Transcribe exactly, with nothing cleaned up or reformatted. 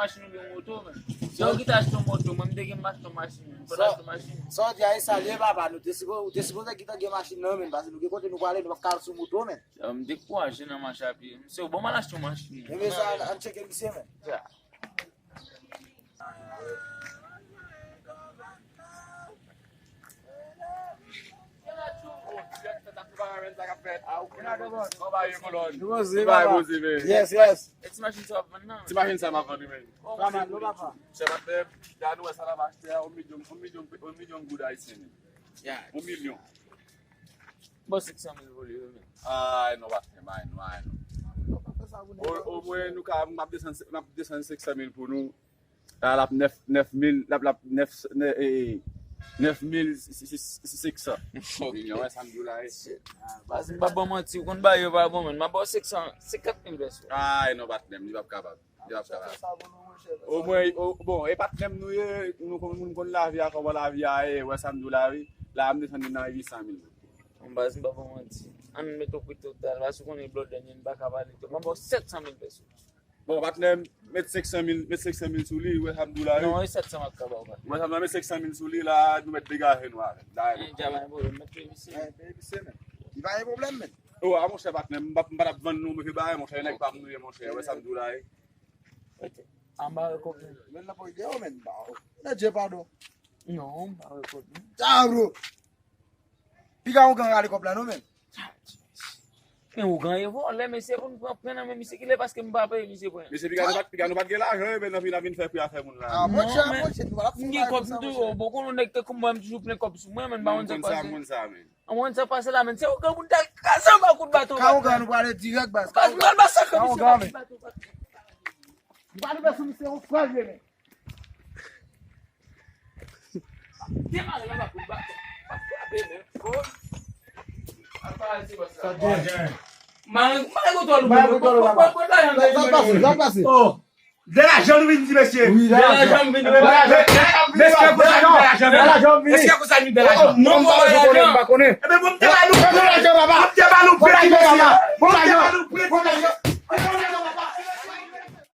Machin oubyen moto, men. Si yo ki te achte yon moto, mwen, m te gen m achte yon machin, men. M pa t achte yon machin. Sa w di a, e sa l ye, papa. Nou te sipo-, ou te sipoze ki te gen machin nan, men, paske nou gen kote nou prale, nou p ap ka al sou moto, men. M dekouraje nan mache a pye. Misye, bon, m al achte yon machin. Ebyen, sa, ann tcheke misye, men. Yes, yes. E ti machin sa w ap vann nan? Ti machin sa m ap vann wi, men. Chè patnè, la nou wè sa l ap achte a, yon milyon, yon milyon, yon milyon goud ayisyen, men. Yon milyon. Bon, senk san mil pou li wi, men. Ay, non, patnè, ay, non, ay, non. O, omwen, nou ka, m ap desann, m ap desann senk san mil pou nou. La, l ap nèf, nèf mil, l ap, l ap nèf, nè-, e, nèf mil senk san. Milyon, wè sa m di w la, e. Baz, m pa ban manti, ou konn bagay yo pa bon, men. M ap ba w senk san, senkant mil peso. Ay, non, patnè m, li p ap kapab. Li p ap kapab. Omwen, o, bon, e patnè m nou ye, nou konn, moun konn lavi a, kòman lavi a ye, wè sa m di w la, wi. La, m desann li nan uit san mil. Bon, baz, m pa ban manti. Ann mete yon pri total, paske ou konnen blòdè, m pa ka pale twòp. M ap ba w sèt san mil peso. Bon, patnè m, met senk san mil, met senk san mil sou li, wè sa m di w la, wi. Non, e sèt san m ap ka ba w, patnè. Wè sa m di w la, met senk san mil sou li, la, nou mèt degaje nou avè l. La, e, dja pa gen pwoblèm, mèt peye misye. Li pa gen pwoblèm, men. O, a, monchè, patnè m, m pa, m pa t ap vann nou, mesye, bagay, monchè, nèg pa m nou ye, monchè, wè sa m di w la, wi. Ok. Anba wè kòb mwen. Men nan poch de yo, men. Ba, nèg je padon. Non, m pa wè kòb mwen. Ta, bro. Piga ougan rale kòb la non, men. Men ougan e vòlè, mesye, pou n pran pran nan men misye ki lè paske m pa peye misye pran. Mesye, piga nou pa t, piga nou pa t gen lajan, men nan vin, nan vin fè pri afè moun la. Ah, monchè, monchè, nou pa t ap fè bagay konsa, monchè. Bon, konnen nèg tankou mwen, m toujou plen kòb sou mwen, men m pa konn sa k pase. Moun sa, moun sa, men. An mwen sa pase la, men. Se yon granmoun t al kraze anba kout baton. Ka yon gran nou prale dirèk, baz. Baz, nou al ba sa komisyon. Ka yon gran, men. Nou prale fè sou misye yon fraj, men. Demare la ba kout baton. Pa frape, men. Oh. Al pale se bòs la. Sa gen. Mare, mare kontwòl ou. Mare kontwòl ou, papa. Sa pase, sa pase. Oh. De lajan nou vin di, mesye. Wi, de lajan. De lajan nou vin di, mesye. Mesye, konsa nou de lajan, men. De lajan vini. Mesye, konsa nou de lajan. Non, non, non, non, non. Ebyen, bon, m te ba nou prèt. Bon lajan, papa. M te ba nou prèt, mesye. Bon lajan. M te ba nou prèt, mesye.